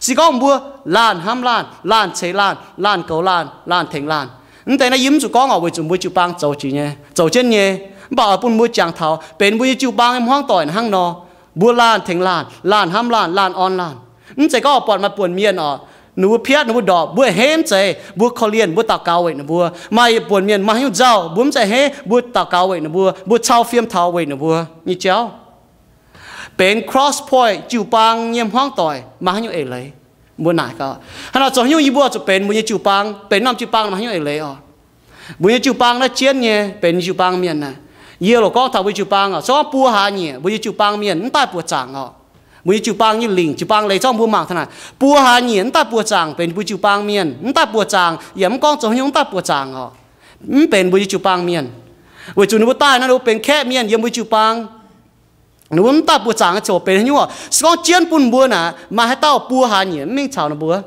Se gorngv mbuo laanh hnamv laanh, laanh ceix laanh, laanh goux laanh, laanh tengx laanh, mv deix naaiv yie mv zuqc gorngv oc, weic zuqc mbuo jiu-baang zoux jiex nyei, zoux jienv nyei. Mv baac oix bun mbuo jangx taux benx mbuo nyei jiu-baang nyei hmuangv doic naaic hnangv nor, mbuo laanh tengx laanh, laanh hnamv laanh, laanh orn laanh. Mv zeiz gorngv buatc maaih buonc mienh oc, ninh mbuo piatv, ninh mbuo ndorpc, mbuo a'hneiv mv zeiz, mbuo korv-lienh, mbuo daux gaux weic ninh mbuo. Maaih buonc mienh maaih haaix nyungc nzauh, mbuo mv zeiz a'hneiv, mbuo daux gaux weic ninh mbuo, mbuo cau fiem taux weic ninh mbuo nyei jauv. Benx Crosspointe jiu-baang nyei hmuangv doic maaih haaix nyungc eix leiz? Mbuo naaic gaax, hnangv nor zoux haaix nyungc yie mbuo zuqc benx mbuo nyei jiu-baang, benx norm jiu-baang maaih haaix nyungc eix leiz oc? Mbuo nyei jiu-baang naaiv jienv nyei benx jiu-baang mienh naaic. Yie loc gorngv taux mbuo jiu-baang oc, se gorngv buo hlaax nyieqc mbuo nyei jiu-baang mienh mv daaih buoqc zaangc oc. Mbuo nyei jiu-baang nyei lingc, jiu-baang leiz zorqv mbuo mangc taux naaic, buo hlaax nyieqc mv daaih buoqc zaangc benx mbuo jiu-baang mienh, mv daaih buoqc zaangc yaac mv gorngv zoux haaix nyungc mv daaih buoqc zaangc oc. Mv benx mbuo nyei jiu-baang mienh, weic zuqc ninh mbuo daaih nor ninh mbuo benx kaeqv mienh yiem mbuo jiu-baang. Ninh mbuo mv daaih buoqc zaangc nyei ziouc benx haaix nyungc oc? Se gorngv jienv bun mbuo naaic, maaih haaix dauh buo hlaax nyieqc mv mingh caux ninh mbuo?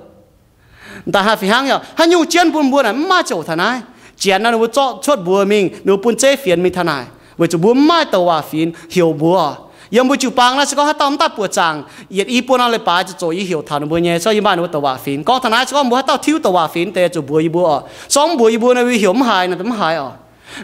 M'daaih haih fih hnangv nyei oc. Haaix nyungc jienv bun mbuo naaic mv maaih ziouc taux naaiv. Janx nor ninh mbuo zorqv cuotv mbuox mingh, ninh mbuo bun zeiv fienx mingh taux naaic, weic zuqc mbuo mv maaih douc waac fienx heuc mbuo oc. Yiem mbuo jiu-baang naaiv se gorngv haaix dauh mv daaih buoqc zaangc, yietc i buo norm leiz-baaix ziouc zoux yie heuc taux ninh mbuo nyei, se gorngv yie maaih ninh mbuo douc waac fienx. Gorngv taux naaiv se gorngv mbuo haaix dauh tiuv douc waac fienx deix ziouc mbuox yie mbuo oc. Se gorngv mv mbuox yie mbuo nor, mbuo heuc mv haiz nor, mv haiz oc.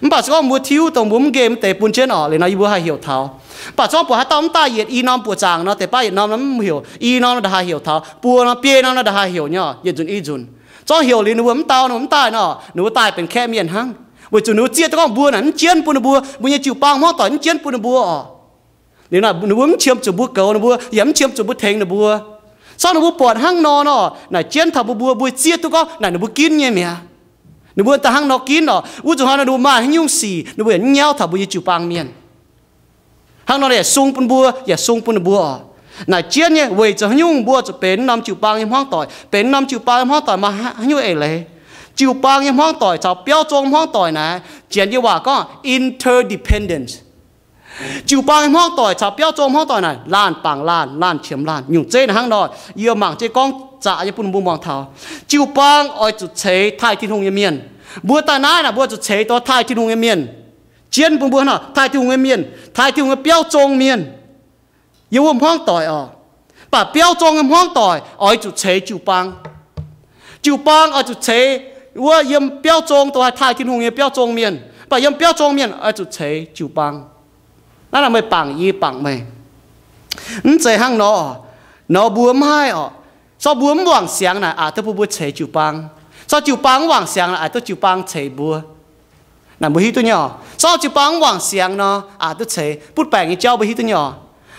Mv baac se gorngv mbuo tiuv dongh mbuo mv nqemh deix bun jienv oc, liuz nor yie mbuo haih heuc taux. Mv baac se gorngv buatc haaix dauh mv daaih yietc i norm buoqc zaangc nor, deix baav yietc norm nor mv heuc, i norm nor nda'haaix heuc taux, buo norm, biei norm nor nda'haaix heuc nyei oc. Yietc nzunc i nzunc. Se gorngv heuc liuz ninh mbuo mv dau nor, mv daaih nor, ninh mbuo daaih benx kaeqv mienh hnangv, weic zuqc ninh mbuo zieqv duqv gorngv mbuo naaic mv jienv bun ninh mbuo, mbuo nyei jiu-baang hmuangv doic mv jienv bun ninh mbuo oc. Liuz naaic ninh mbuo mv qiemx zuqc mbuo goux ninh mbuo, yaac mv qiemx zuqc mbuo tengx ninh mbuo. Se gorngv ninh mbuo buatc hnangv nor nor, naaic jienv taux mbuo, mbuo, mbuo zieqv duqv gorngv naaic ninh mbuo ginv nyei mi'aqv. Ninh mbuo da'hnangv nor ginv oc. Wuov zanc hnoi nor ninh mbuo maaih haaix nyungc sic ninh mbuo yaac mv nyauv taux mbuo nyei jiu-baang mienh. Hnangv nor yaac sung bun mbuo, yaac sung bun ninh mbuo oc. Naaic jienv nyei weic zuqc haaix nyungc mbuo zuqc benx norm jiu-baang nyei hmuangv doic. Benx norm jiu-baang nyei hmuangv doic maaih haaix nyungc eix leiz? Jiu-baang nyei hmuangv doic caux biauv zong hmuangv doic naaic, Janx nyei waac gorngv interdependence. Jiu-baang nyei hmuangv doic caux biauv zong hmuangv doic naaic laanh bangc laanh, laanh qiemx laanh. Nyungc zeiv naaic hnangv nor, yie mangc jienv gorngv zaqc nyei bun mbuo muangx taux. Jiu-baang oix zuqc ceix taaih Tin-Hungh nyei mienh. Mbuo daaih naaiv naaic mbuo zuqc ceix dongh taaih Tin-Hungh nyei mienh. Jienv bun mbuo hnangv nor, taaih Tin-Hungh nyei mienh, taaih Tin-Hungh nyei biauv zong mienh, yiem wuov hmuangv doic oc. Mv baac biauv zong nyei hmuangv doic oix zuqc ceix jiu-baang. Jiu-baang oix zuqc ceix wuov yiem biauv zong dongh haih taaih Tin-Hungh nyei biauv zong mienh. Mv baac yiem biauv zong mienh oix zuqc ceix jiu-baang. Naaiv naaic meih bangc yie, bangc meih. Mv zeiz hnangv nor, nor mbuo mv haih oc. Se gorngv mbuo mv wangc siangx naaic aqc duqv bun mbuo ceix jiu-baang. Se gorngv jiu-baang mv wangc siangx naaic aqc duqv jiu-baang ceix mbuo. Naaic mbuo hiuv duqv nyei oc. Se gorngv jiu-baang mv wangc siangx nor aqc duqv ceix butv baengc nyei jauv mbuo hiuv duqv nyei oc.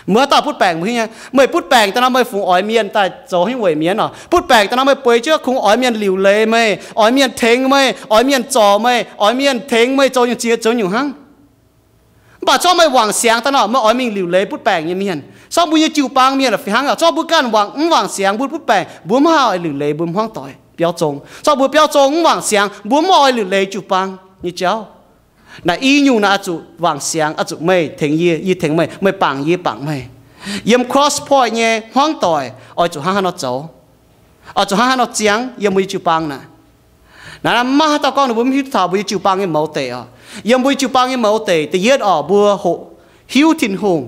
Mbuo haaix dauh butv baengc mbuo hiuv nyei. Meih butv baengc daaih nor meih fungc oix mienh daaih zoux haaix nyungc weic mienh oc? Butv baengc daaih nor meih bueix jienv kungx oix mienh liuc leiz meih, oix mienh tengx meih, oix mienh zorc meih, oix mienh tengx meih zoux nyungc ziex zoux nyungc hnangv. Mv baac se gorngv meih wangc siangx daaih nor meih oix mingh liuc leiz butv baengc nyei mienh. Se gorngv mbuo nyei jiu-baang mienh fih hnangv oc. Se gorngv mbuo ganh wangc mv wangc siangx mbuo butv baengc, mbuo mv haih oix liuc leiz mbuo hmuangv doic biauv zong. Se gorngv mbuo biauv zong mv wangc siangx mbuo mv oix liuc leiz jiu-baang nyei jauv. Naaic i nyungc naaic oix zuqc wangc siangx, oix zuqc meih tengx yie, yie tengx meih, meih bangc yie, yie bangc meih. Yiem cross point nyei hmuangv doic oix zuqc hnangv haaix nor zoux, oix zuqc hnangv haaix nor ziangx yiem mbuo nyei jiu-baang naaic. Naaiv maiv dauh gorngv ninh mbuo mv hiuv duqv taux mbuo nyei jiu-baang nyei mouz deic oc. Yiem mbuo nyei jiu-baang nyei mouz deic, da'yietv oc, mbuo hoqc hiuv Tin-Hungh.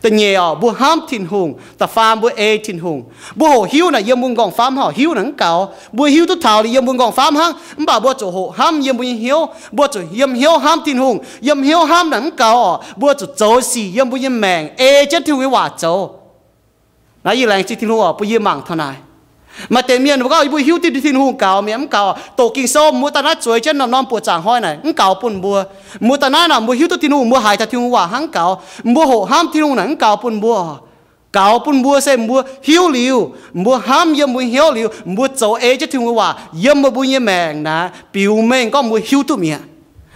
Da'nyeic oc, mbuo hnamv Tin-Hungh. Da'faam mbuo ei Tin-Hungh. Mbuo hoqc hiuv naaic yiem mbuo nqorngv-famv haic, hiuv naaic mv gaux. Mbuo hiuv duqv taux liuz yiem mbuo nqorngv-famv hnangv, mv baac mbuo zuqc hoqc hnamv yiem mbuo nyei hnyouv. Mbuo zuqc yiem hnyouv hnamv Tin-Hungh. Yiem hnyouv hnamv naaic mv gaux oc, mbuo zuqc zoux sic yiem mbuo nyei maengc ei jienv Tin-Hungh nyei waac zoux. Naaiv yie laengz zingh Tin-Hungh oc, bun yie mangc taux naaic. Maaih deix mienh mbuo gorngv mbuo hiuv duqv Tin-Hungh gaux mi'aqv, mv gaux. Doqc Ging-Sou mbuo daaih naaiv zueiz jienv norm-norm buoqc zaangc hnoi naaic mv gaux bun mbuo. Mbuo daaih naaiv naaic mbuo hiuv duqv Tin-Hungh, mbuo haiz taux Tin-Hungh waac hnangv gaux, mbuo hoqc hnamv Tin-Hungh naaic mv gaux bun mbuo. Gaux bun mbuo se mbuo hiuv liuz, mbuo hnamv yiem mbuo hnyouv liuz, mbuo zoux ei jienv Tin-Hungh nyei waac yiem mbuo nyei maengc naaic biux mengh gorngv mbuo hiuv duqv mi'aqv.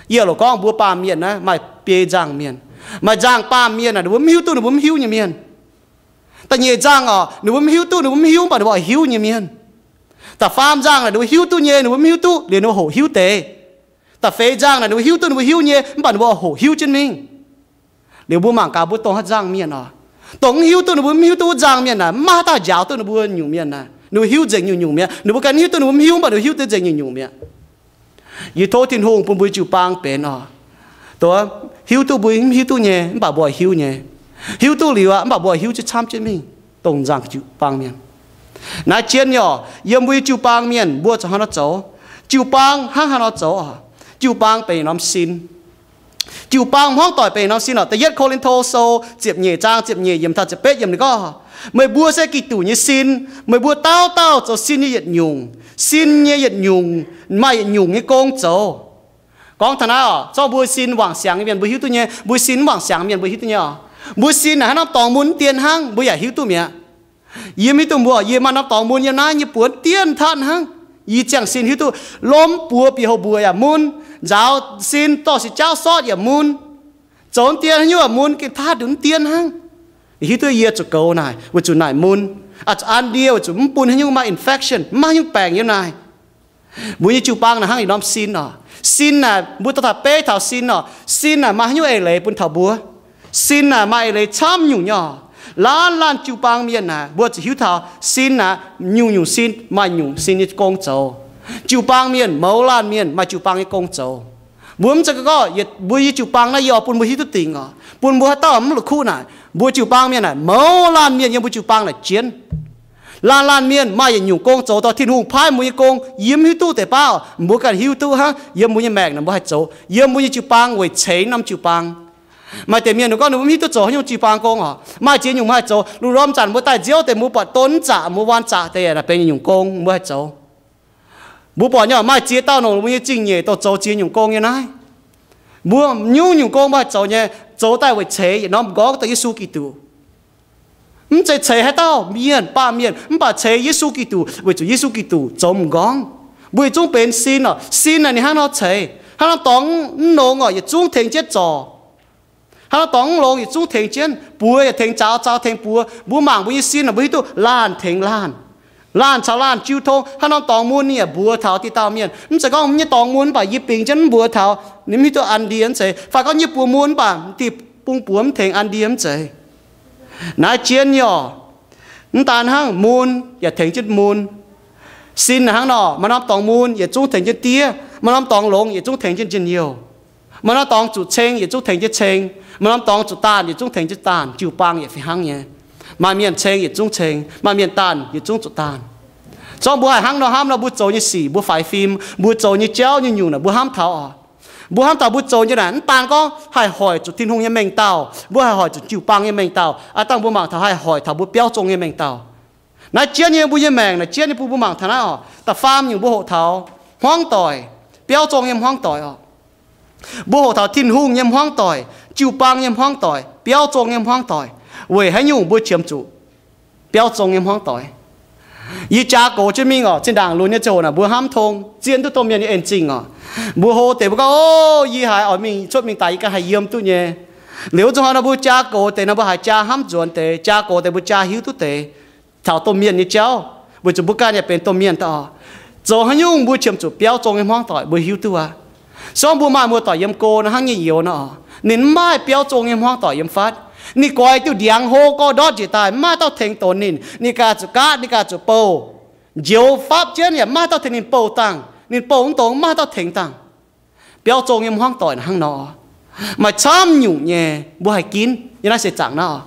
Yie loc gorngv mbuo baamh mienh naaiv maaih biei nzangc mienh. Maaih nzangc baamh mienh naaic ninh mbuo mv hiuv duqv ninh mbuo mv hiuv nyei mienh. Da'nyeic nzangc oc, ninh mbuo mv hiuv duqv ninh mbuo mv hiuv, mv baac ninh mbuo oix hiuv nyei mienh. Da'faam nzangc naaic ninh mbuo hiuv duqv nyei ninh mbuo mv hiuv duqv, liuz ninh mbuo hoqc hiuv deix. Da'feix nzangc naaic ninh mbuo hiuv duqv ninh mbuo hiuv nyei, mv baac ninh mbuo oix hoqc hiuv jienv mingh. Liuz mbuo mangc gaax mbuo dongh haaix nzangc mienh oc. Dongh mv hiuv duqv ninh mbuo mv hiuv duqv wuov nzangc mienh naaic, mv maaih haaix dauh njaaux duqv ninh mbuo nyungc mienh naaic. Ninh mbuo hiuv nzengc nyungc-nyungc mi'aqv. Ninh mbuo ganh hiuv duqv ninh mbuo mv hiuv, mv baac ninh mbuo hiuv duqv nzengc nyungc-nyungc mi'aqv. Yie tov Tin-Hungh bun mbuo jiu-baang benx oc. Dongh hiuv duqv mbuo mv hiuv duqv nyei, mv baac mbuo hiuv nyei. Hiuv duqv liuz aqv, mv baac mbuo hiuv jienv camv jienv mingh dongh nzangc jiu-baang mienh. Naaiv jienv nyei oc, yiem mbuo nyei jiu-baang mienh mbuo zuqc hnangv haaix nor zoux? Jiu-baang hnangv haaix nor zoux oc? Jiu-baang benx norm sin. Jiu-baang hmuangv doic benx norm sin oc. Da'yietv Ko^lin^to Sou ziepc nyeic zaang ziepc nyeic yiemc taux ziepc betv yiemc ninh gorngv, meih mbuo se Giduc nyei sin. Meih mbuo dauh dauh zoux sin nyei yietc nyungc. Sin nyei yietc nyungc maaih yietc nyungc nyei gong zoux. Gorngv taux naaiv oc, zorqv mbuo sin wangc siangx nyei mienh mbuo hiuv duqv nyei, mbuo sin mv wangc siangx mienh mbuo hiuv duqv nyei oc. Mbuo sin naaic hnangv norm dorngx mun mv dien hnangv, mbuo yaac hiuv duqv mi'aqv. Yie mv hiuv duqv mbuo, yie maaih norm dorngx mun yiem naaiv, yie buoz mv dien tatv hnangv. Yie ziangh sin hiuv duqv lomh buoz bieqc houc mbuoqc yaac mun, nzaaux sin dorh se jaauv sortv yaac mun, zoux mv dien haaix nyungc yaac mun, gengh tatv nduqc mv dien hnangv. Hiuv duqv yie zuqc goux naaic weic zuqc naaic mun, aqc zuqc an ndie weic zuqc mv bun haaix nyungc maaih infection, mv maaih haaix nyungc baengc yiem naaic. Mbuo nyei jiu-baang naaic hnangv yietc norm sin oc. Sin naaic mbuo dorh taux beiv taux sin oc. Sin naaic maaih haaix nyungc eix leiz bun taux mbuo? Sin naaic maaih eix leiz camv nyungc nyei oc. Laanh laanh jiu-baang mienh naaic mbuo zuqc hiuv taux sin naaic nyungc-nyungc sin maaih nyungc sin nyei gong zoux. Jiu-baang mienh, mouz laanh mienh maaih jiu-baang nyei gong zoux. Mbuo mv zeiz gorngv mbuo nyei jiu-baang naaiv yie oix bun mbuo hiuv duqv dingc oc, bun mbuo haaix dauh mv la'kuqv naaic. Mbuo jiu-baang mienh naaic, mouz laanh mienh yiem mbuo jiu-baang naaic jienv. Laanh laanh mienh maaih yietc nyungc gong zoux dorh Tin-Hungh paaiv mbuo nyei gong, yie mv hiuv duqv deix baav, mbuo ganh hiuv duqv hnangv. Yiem mbuo nyei maengc naaic mbuo haih zoux, yiem mbuo nyei jiu-baang weic ceix norm jiu-baang. Maaih deix mienh ninh gorngv ninh mbuo mv hiuv duqv zoux haaix nyungc jiu-baang gong oc. Maaih ziex nyungc mbuo haih zoux. Lungh ndorm zanc mbuo daaih nziouv deix mbuo buatc don mv zaqc, mbuo waan zaqc deix naaic benx nyungc gong mbuo haih zoux. Mbuo buatc nyei maaih ziex dauh nongc mbuo nyei zingh nyeic dongh zoux ziex nyungc gong nyei naaiv. Mbuo nyungc-nyungc gong mbuo haih zoux nyei, zoux daaih weic ceix yietc norm m'nqorngv dongh Yesu Giduc. Mv zeiz ceix haaix dauh mienh, baamh mienh, mv baac ceix Yesu Giduc, weic zuqc Yesu Giduc zoux m'nqorngv. Mbuo yietc zungv benx sin oc. Sin naaic ninh hnangv nor ceix. Hnangv norm dorngx mv longx oc, yietc zungv tengx jienv zorc. Hnangv norm dorngx mv longx yietc zungv tengx jienv, buoz yaac tengx zaux, zaux tengx buoz. Mbuo mangc mbuo nyei sin oc, mbuo hiuv duqv laanh tengx laanh, laanh caux laanh jiu tong. Hnangv norm dorngx mun ninh yaac mbuox taux dieh dauh mienh. Mv zeiz gorngv yie nyei dorngx mun mv baac yie bingx jienv mv mbuox taux ninh, mv hiuv duqv an ndie mv zeiz. Fai gorngv yie nyei buoz mun mv baac dieh bung buoz mv tengx an ndie mv zeiz. Naaiv jienv nyei oc. Mv daan hnangv, mun yaac tengx jienv mun. Sin naaic hnangv nor, maaih norm dorngx mun yietc zungv tengx jienv diev, maaih norm dorngx longx yietc zungv tengx jienv njien-youh. Maaih norm dorngx zuqc ceng yietc zungv tengx jienv ceng, maaih norm dorngx zuqc daanh yietc zungv tengx jienv daanh. Jiu-baang yaac fih hnangv nyei. Maaih mienh ceng yietc zungv ceng, maaih mienh daanh yietc zungv zuqc daanh. Zorqv mbuo haih hnangv nor hnamv nor, mbuo zoux nyei sic, mbuo faix fim, mbuo zoux nyei jauv nyungc-nyungc naaic mbuo hnamv taux oc. Mbuo hnamv taux mbuo zoux nyei naaic mv daan gorngv haih hoic zuqc Tin-Hungh nyei mengh dauh, mbuo haih hoic zuqc jiu-baang nyei mengh dauh. Aav dangh mbuo mangc taux haih hoic taux mbuo biauv zong nyei mengh dauh. Naaiv jienv nyei mbuo nyei maengc naaic jienv nyei bun mbuo mangc taux naaiv oc. Da'faam nyungc mbuo hoqc taux hmuangv doic, biauv zong nyei hmuangv doic oc. Mbuo hoqc taux Tin-Hungh nyei hmuangv doic, jiu-baang nyei hmuangv doic, biauv zong nyei hmuangv doic. Weic haaix nyungc mbuo qiemx zuqc biauv zong nyei hmuangv doic? Yie jaa gox jienv mingh oc, zinh ndaangc lunx nyei ziangh hoc naaic mbuo hnamv tong, zien duqv domh mienh nyei en-zingh oc. Mbuo hlo deix mbuo gorngv, O, yie haiz oix mingh cuotv mingh daaih yie ganh haih yiem duqv nyei. Liuz wuov zungv hnoi nor mbuo jaa gox deix nor mbuo haiz jaa hnamv nzuonx deix, jaa gox deix mbuo jaa hiuv duqv deix taux domh mienh nyei jauv, weic zuqc mbuo ganh yaac benx domh mienh daaih oc. Zoux haaix nyungc mbuo qiemx zuqc biauv zong nyei hmuangv doic mbuo hiuv duqv aqv. Se gorngv mbuo maaih muoz-doic yiem go nor hnangv nyei youz nor, ninh mv maaih biauv zong nyei hmuangv doic yiem fatv. Ninh goix diuh ndiangx hlo gorx ndortv njiec daaih, mv maaih dauh tengx donx ninh. Ninh ganh zuqc gaatv, ninh ganh zuqc bouh. Njoux fapv jienv yaac mv maaih dauh tengx ninh bouh dangh. Ninh bouh mv dongz, mv maaih dauh tengx dangh. Biauv zong nyei hmuangv doic hnangv nor. Maaih camv nyungc nyei mbuo haih ginv yiem naaiv seix zaangc naaiv oc.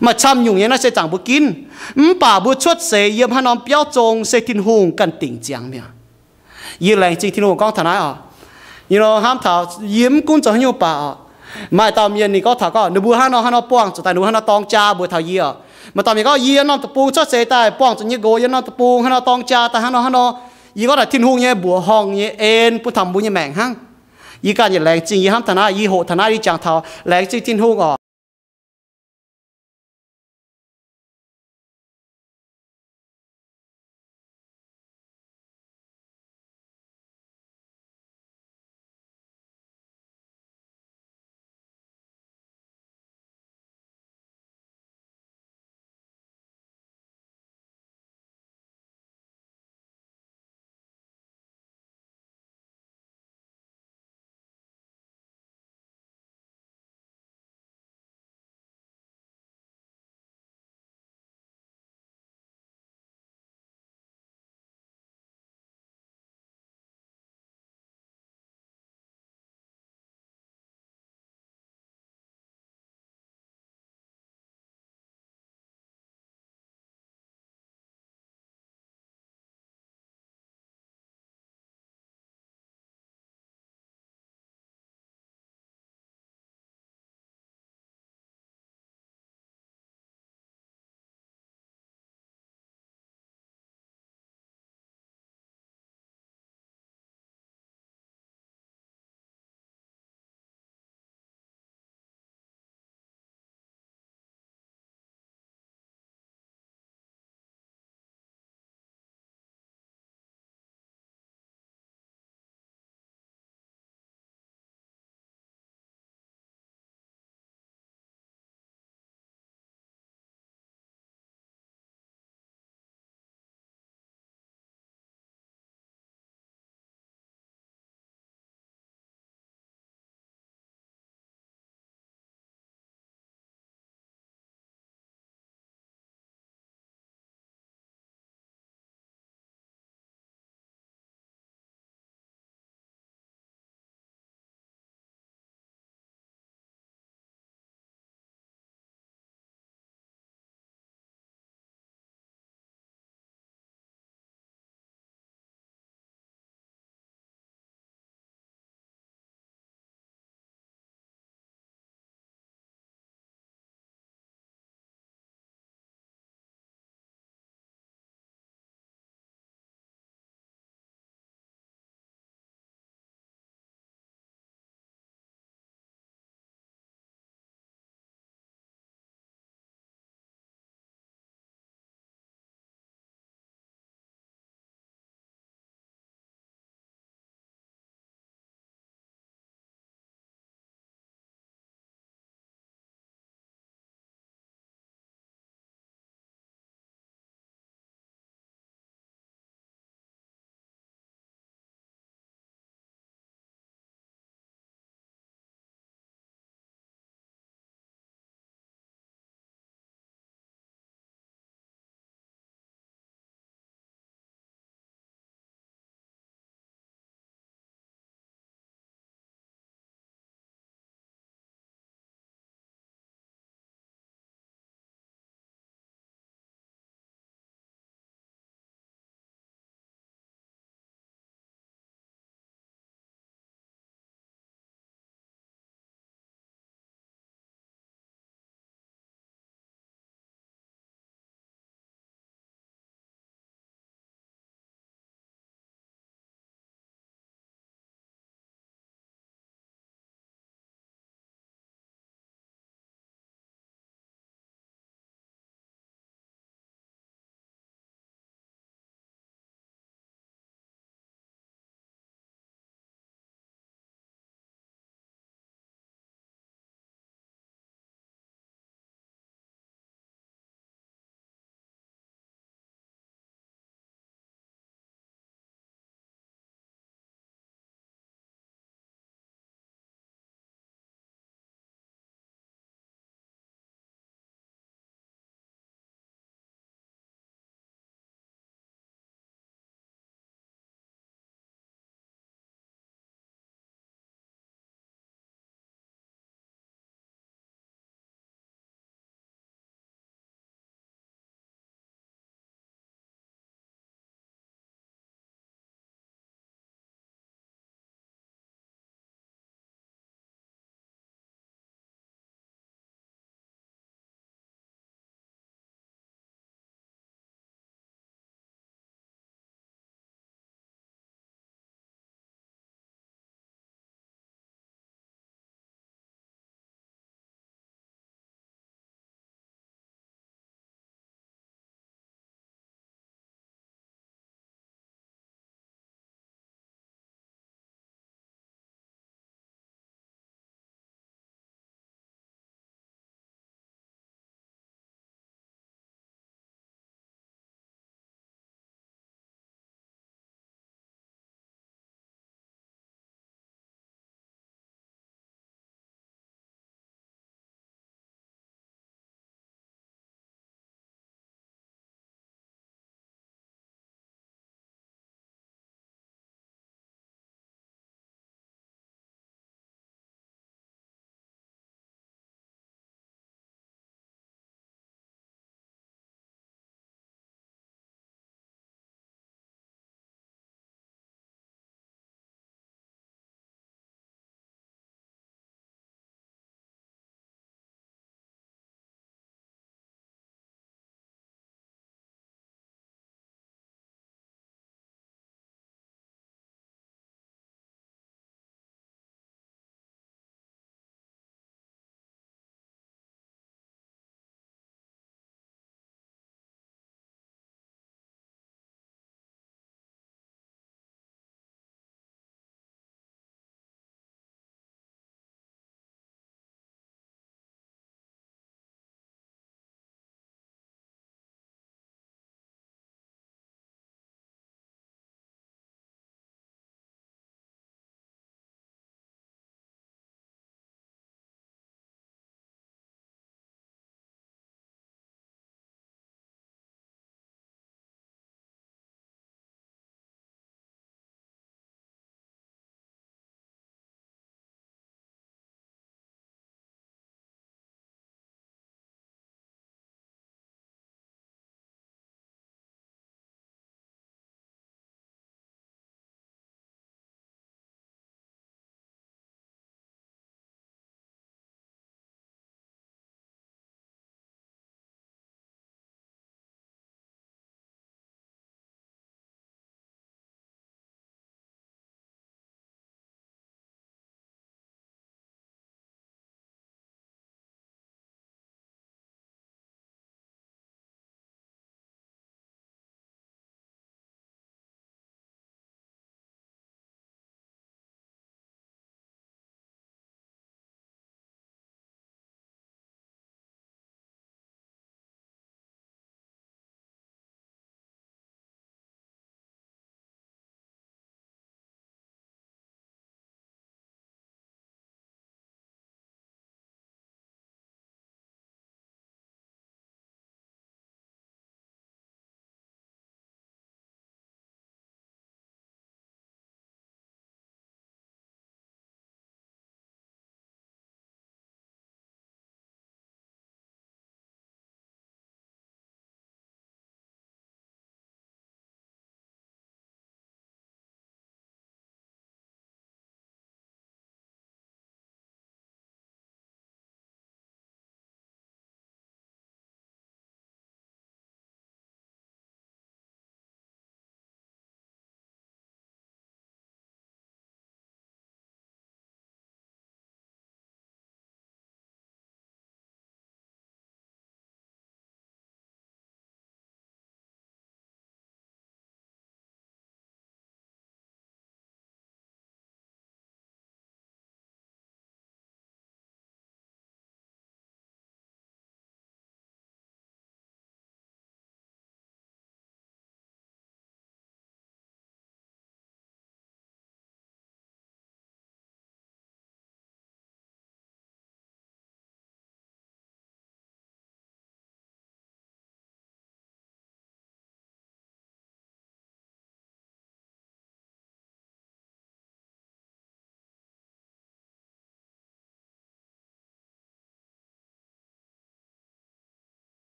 Maaih camv nyungc nyei naaiv seix zaangc mbuo ginv, mv baac mbuo cuotv seix yiem haaix norm biauv zong se Tin-Hungh ganh dingc ziangx mi'aqv. Yie laengz zingh Tin-Hungh gorngv taux naaiv oc. Yie hnamv taux yie mv gunv zoux haaix nyungc baac oc, maaih dauh mienh ninh gorngv taux gorngv ninh mbuo hnangv nor hnangv nor buangh zuqc daaih, ninh mbuo hnangv nor dorng jaa mbuox taux yie oc. Maaih dauh mienh gorngv yie norm deic-bung cuotv seix daaih buangh zuqc nyei nqox, yie norm deic-bung hnangv nor dorng jaa daaih hnangv nor hnangv nor. Yie gorngv naaic Tin-Hungh nyei mbuoqc horngh nyei en bun taux mbuo nyei maengc hnangv. Yie ganh yietc laengz zingh, yie hnamv taux naaiv, yie hoqc taux naaiv, yie jangx taux laengz zingh Tin-Hungh oc.